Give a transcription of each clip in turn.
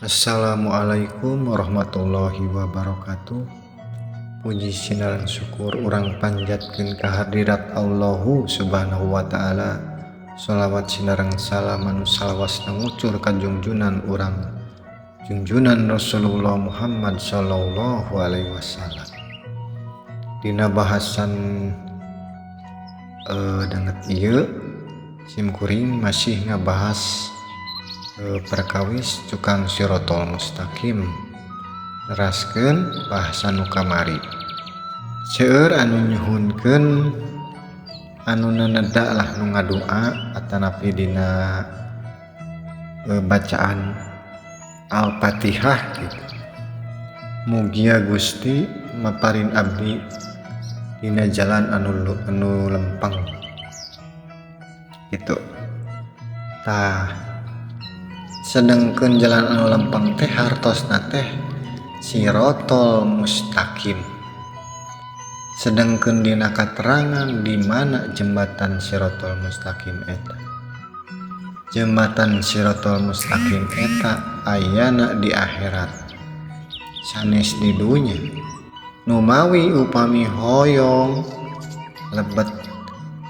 Assalamualaikum warahmatullahi wabarakatuh. Puji sinareng syukur urang panjatkeun kahadirat Allahu Subhanahu wa taala. Sholawat sinareng salam anu salawasna ngucur ka junjunan urang junjunan Rasulullah Muhammad sallallahu alaihi wasallam. Dina bahasan danget ieu sim kuring masih ngabahas perkawis cukang sirotol mustaqim, neraskeun bahasa nu kamari. Seueur anu nyuhunkeun, anu naneda lah, nu ngadua atanapi dina bacaan Al-Fatihah gitu. Mugia Gusti maparin abdi dina jalan anu lempeng gitu. Tah, sedangkan jalan anu lempeng teh hartosna teh sirotol mustaqim. Sedangkan dina katerangan di mana jembatan sirotol mustaqim eta, jembatan sirotol mustaqim eta ayana di akhirat, sanes di dunya. Numawi upami hoyong lebet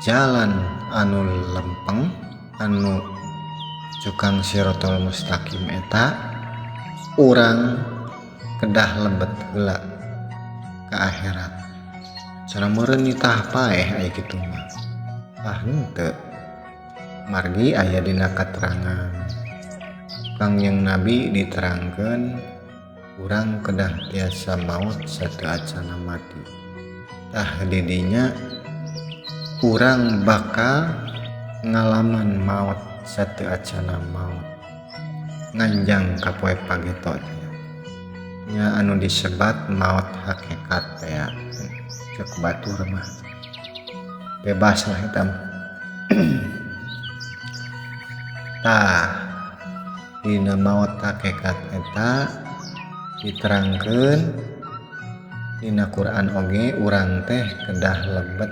jalan anu lempeng anu cukang sirotol mustaqim eta, urang kedah lebet heula ka akhirat. Cenah meureun nitah paeh aya kitu mah. Ah, henteu. Margi aya dina katerangan Kangjeng Nabi diterangkeun urang kedah tiasa maut sateuacana mati. Tah, didinya urang bakal ngalaman maut sateuacana maut nganjang ka poe pageto nya, anu disebat maut hakikat teh. Cek batur mah bebas lah eta mah. Tah, dina maut hakikat eta diterangkeun dina Quran oge, urang teh kedah lebet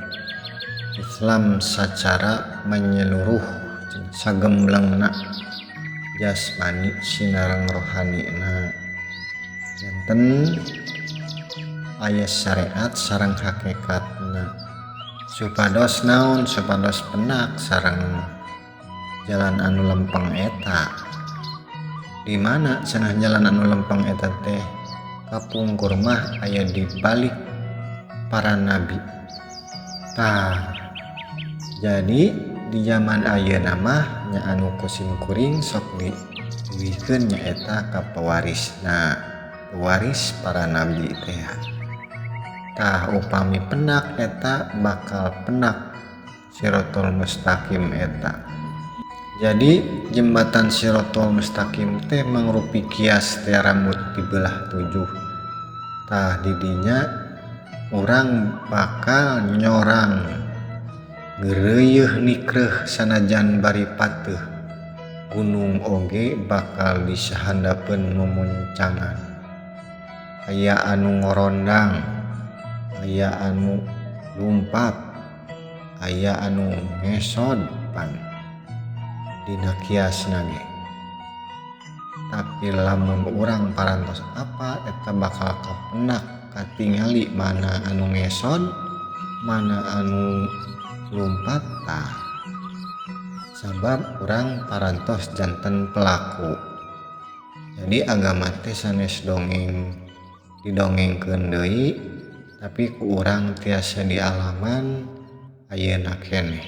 Islam secara menyeluruh, sagemblengna, jasmani sinareng rohanina. Janten aya syariat sareng hakikatna supados naon? Supados penak sareng jalan anu lempeng eta. Di mana cenah jalan anu lempeng eta teh? Kapungkur mah aya di balik para nabi. Tah, jadi di zaman ayeuna mah nya anu ku sim kuring sok didugikeun nyaeta ka pewarisna, pewaris para nabi teh. Tah, upami penak eta bakal penak sirotol mustaqim eta. Jadi jembatan sirotol mustaqim teh mangrupi kias teh rambut dibelah tujuh. Tah, didinya urang bakal nyorang geureuyeih nikreuh sanajan bari pateuh gunung oge bakal disahandapeun mumuncangan. Aya anu ngorondang, aya anu lumpat, aya anu ngesod pan dina kiasna ge. Tapi lamun urang parantos apa eta bakal kapenak, katingali mana anu ngesod, mana anu lumpat. Tah, sabab urang parantos janten pelaku. Jadi agama teh sanes dongeng didongengkeun deui, tapi ku urang tiasa dialaman ayeuna keneh.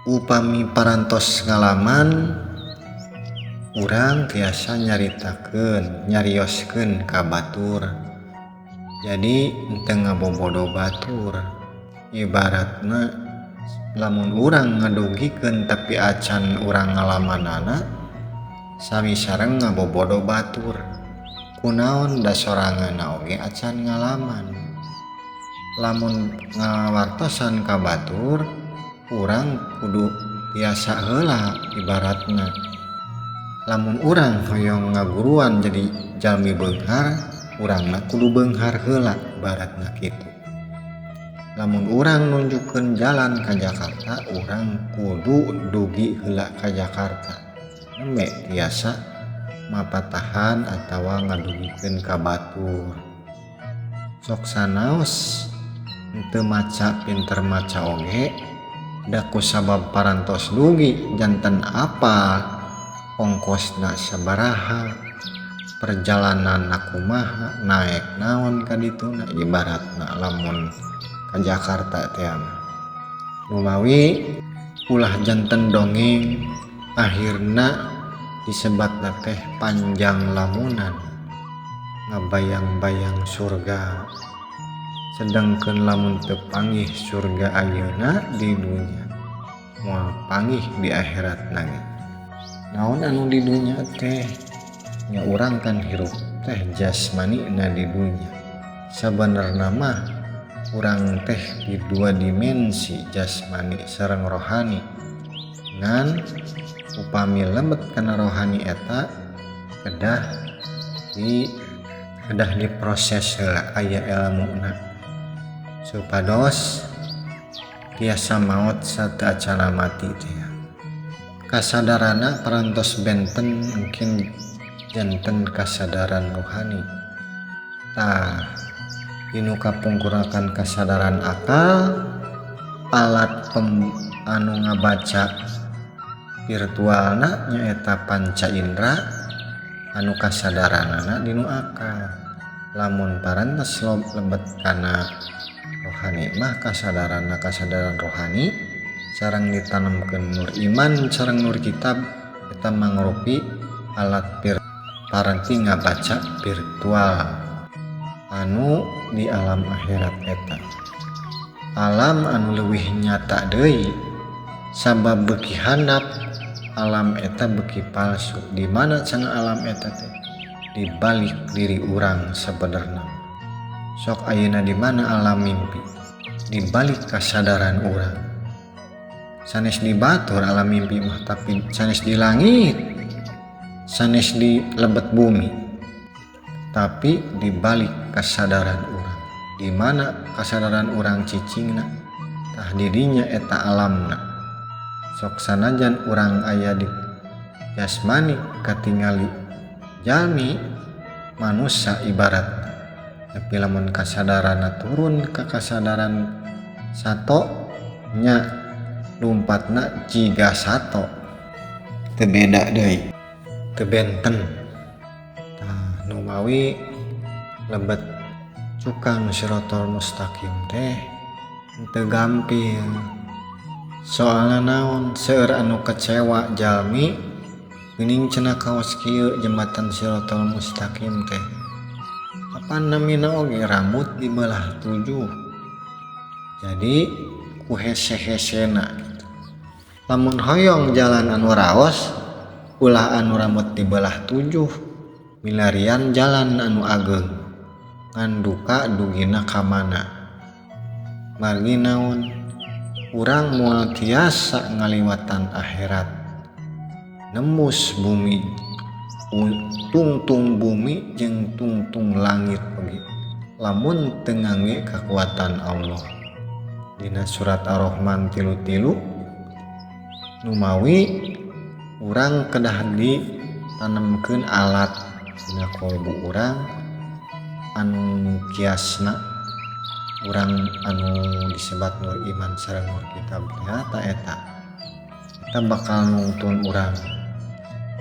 Upami parantos ngalaman, urang tiasa nyaritakeun, nyarioskeun ka batur. Jadi henteu ngabobodo batur. Ibaratna lamun urang ngadugikeun tapi acan urang ngalamanana, sami sareng ngabobodo batur. Kunaon? Da soranganna oge acan ngalaman. Lamun ngawartosan ka batur, urang kudu tiasa heula. Ibaratna lamun urang hoyong ngaguruan jadi jalmi beunghar, urangna kudu beunghar heula, ibaratna kitu. Lamun urang nunjukkeun jalan ka Jakarta, urang kudu dugi heula ka Jakarta nembe tiasa. mapatahan atawa ngadugikeun ka batur. Sok sanaos henteu maca pinter maca oge da kusabab parantos dugi janten apal ongkosna sabaraha, perjalanan kumaha, naek naon ka dituna ibaratna lamun ka Jakarta teh mah. Numawi ulah janten dongeng akhirna disebatna teh panjang lamunan ngabayang-bayang surga, sedangkan lamun teu panggih surga ayeuna di dunya moal panggih di akhiratna ge. Naon anu di dunya teh nya urang kan hirup teh jasmani na di dunya. Sabenerna mah urang teh di dua dimensi, jasmani sareng rohani. Ngan upami lebet kana rohani eta kedah diproses heula aya elmuna supados tiasa maot sateuacanna mati teh. Kasadaranna parantos benten mungkin janten kasadaran rohani. Tah dinu kapungkurakan kasadaran akal, alat anu ngabaca virtualna nyaeta panca indera anu kasadaranana dinu akal. Lamun parantos lebet kana rohani mah kasadaranna kasadaran rohani sareng ditanemkeun nur iman sareng nur kitab eta mangrupi alat paranti ngabaca virtual anu di alam akhirat eta. Alam anu leuwih nyata deui sabab beuki handap alam eta beuki palsu. Di mana cenah alam eta teh? Di balik diri urang sabenerna. Sok ayeuna di mana alam mimpi? Di balik kasadaran urang. Sanes di batur alam mimpi mah, tapi sanes di langit, sanes di lebet bumi, tapi di balik kasadaran urang. Di mana kasadaran urang cicingna, tah dirinya eta alamna. Sok sanajan urang aya di jasmani katingali jalmi manusia ibarat, tapi lamun kasadaranna turun ke kasadaran sato nya lumpatna jiga sato teu beda deui, teu benten. Tah numawi lebet cukang sirotol mustaqim teh teu gampil. Soalna naon, seueur anu kecewa jalmi geuning cenah kaos kieu jembatan sirotol mustaqim teh. Apan namina oge rambut dibelah 7. Jadi ku hese-hesena gitu. Lamun hoyong jalan anu raos ulah anu rambut dibelah 7, milarian jalan anu ageng ngan duka dugina ka mana. Margi naon, urang moal tiasa ngaliwatan akhirat, nembus bumi, tungtung bumi jeung tungtung langit oge lamun teu ngangge kakuatan Allah. Dina surat Ar-Rahman 3-3 numawi urang kedah ditanemkeun alat dina kolbu urang anu kiasna urang anu disebat nur iman sareng nur kitab teh eta eta bakal nungtun urang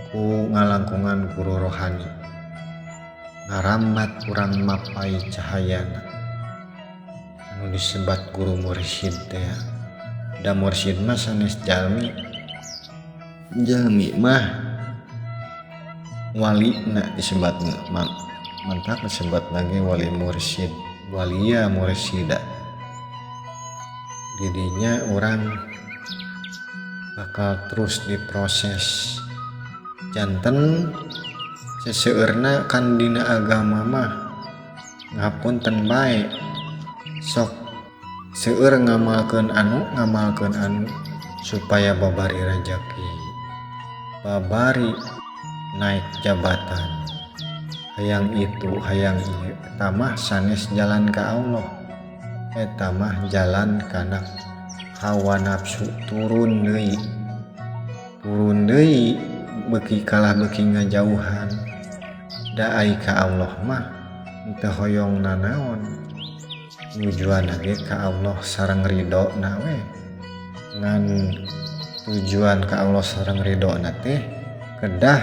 ku ngalangkungan guru rohani, ngarambat urang mapai cahayana anu disebat guru mursyid teh. Da mursyid mah sanes jalmi, jalmi mah wali na disebatna, mantak disebat lagi wali mursyid, walia mursyida. Didinya orang bakal terus diproses janten seseueurna kan dina agama mah ngapunten bae sok seueur ngamalkeun anu supaya babari rejeki, babari naik jabatan, hayang itu hayang ieu. Eta mah sanes jalan ka Allah, eta mah jalan kana hawa nafsu. Turun deui, turun deui, beuki kalah beuki ngajauhan. Da ai ka Allah mah teu hoyong nanaon, tujuan ge ka Allah sareng ridona we. Ngan tujuan ka Allah sareng ridona teh kedah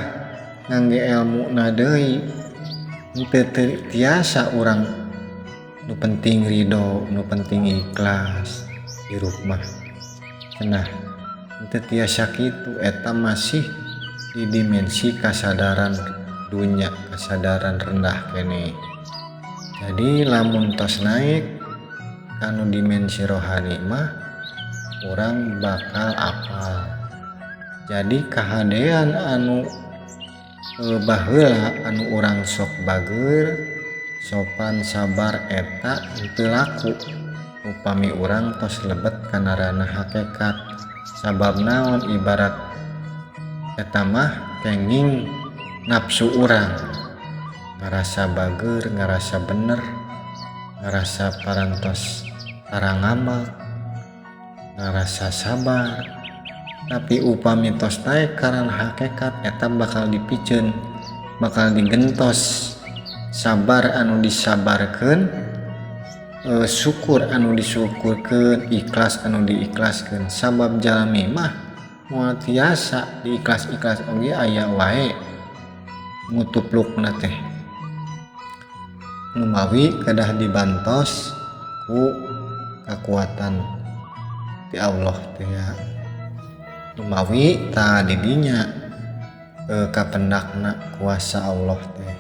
ngangge elmuna deui. Teu tiasa urang nu penting ridho, nu penting ikhlas hirup mah cenah, teu tiasa kitu. Eta masih di dimensi kasadaran dunya, kasadaran rendah keneh. Jadi lamun tos naik kanu dimensi rohani mah urang bakal apal. Jadi kahadean anu baheula anu urang sok bager, sopan, sabar eta teu laku upami urang tos lebet kana ranah hakikat. Sabab naon? Ibarat eta mah kenging nafsu urang, ngarasa bager, ngarasa bener, ngarasa parantos tarangamak, ngarasa sabar. Tapi upami tos naik kana hakikat eta bakal dipiceun, bakal digentos. Sabar anu disabarkeun, syukur anu disyukurkeun, ikhlas anu diikhlaskeun. Sabab jalmi mah moal tiasa diikhlas-ikhlas oge aya wae ngutuplukna teh. Numawi kedah dibantos ku kakuatan ti Allah teh ya. Numawi tah didinya kapendakna kuasa Allah teh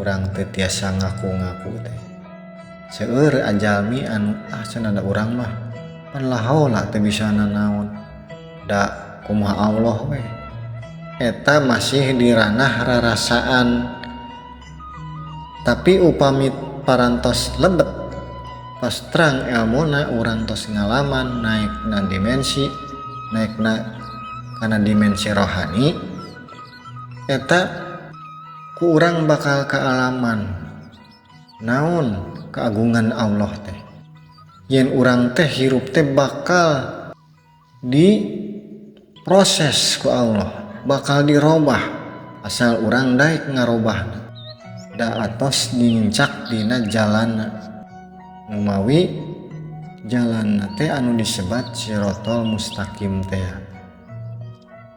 urang teu tiasa ngaku-ngaku teh. Seueur jalmi anu ah cenah da urang mah pan la haula teu bisa nanaon, da kumaha Allah we. Eta masih di ranah rarasaan. Tapi upami parantos lebet pas terang elmuna, urang tos ngalaman naikna dimensi, naikna kana dimensi rohani, eta ku urang bakal kaalaman naon keagungan Allah teh. Yen urang teh hirup teh bakal diproses ku Allah, bakal dirobah asal urang daek ngarobahna, da atos nincak dina jalana. Numawi jalanna teh anu disebat sirotol mustaqim teh.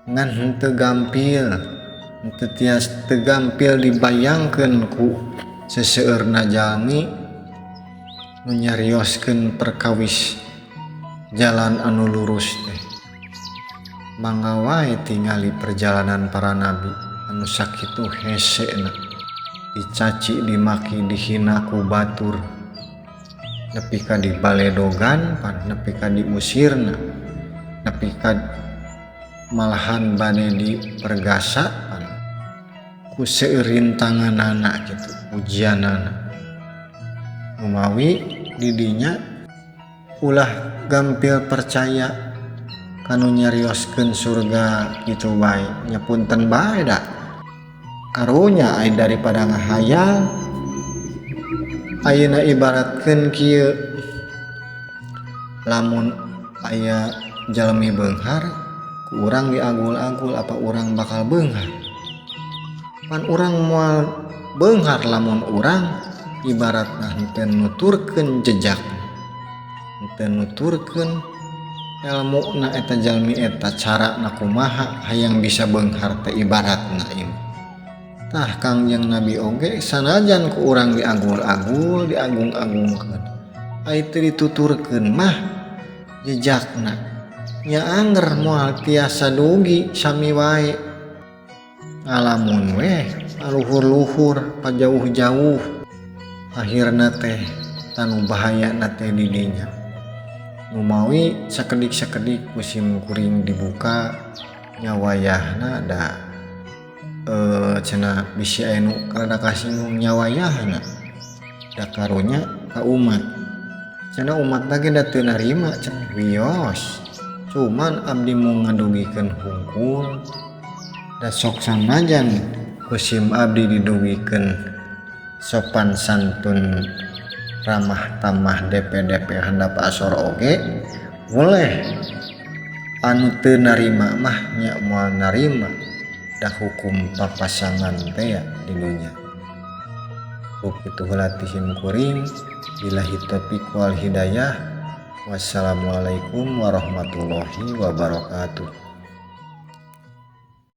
Ngan henteu gampil, henteu tias teu gampil dibayangkeun ku seseueurna jalmi nu nyarioskeun perkawis jalan anu lurus teh. Mangga wae tingali perjalanan para nabi anu sakitu hesena, dicaci, dimaki, dihina ku batur, nepi ka dibaledogan pan, nepi ka diusirna, nepi ka malahan bade dipergasa pan ku seueur rintanganana kitu, ujianana. Numawi didinya ulah gampil percaya kanu nyarioskeun surga kitu bae, nya punten bae da karunya ai daripada ngahayal. Ayeuna ibaratkeun kieu, lamun aya jalmi beunghar ku urang diagul-agul, apa urang bakal beunghar? Pan urang moal beunghar lamun urang ibaratna henteu nuturkeun jejak, henteu nuturkeun elmuna eta jalmi eta carana kumaha hayang bisa beunghar teh ibaratna ieu. Tah Kangjeng Nabi oge sanajan ku urang diagul-agul, diagung-agungkeun, ai teu dituturkeun mah jejakna nya anger moal tiasa dugi sami wae. Ngalamun weh aluhur-luhur pajauh-jauh, akhirna teh tanu bahayana teh di dinya. Numawi sakedik-sakedik musim kuring dibuka nya wayahna da cenah bisi aya nu rada kasinggung nya wayahna da karunya ka umat. Cenah umat ge da teu narima cenah wios. Cuman abdi mau ngadugikeun hungkul da sok sanajan kusim abdi didugikeun sopan santun ramah tamah DP-DP handap asor oge boleh, anu teu narima mah nya moal narima, da hukum papasangan teh ya di dunya. Cukup kitu heula ti simkuring, billahi taufiq wal hidayah, wassalamualaikum warahmatullahi wabarakatuh.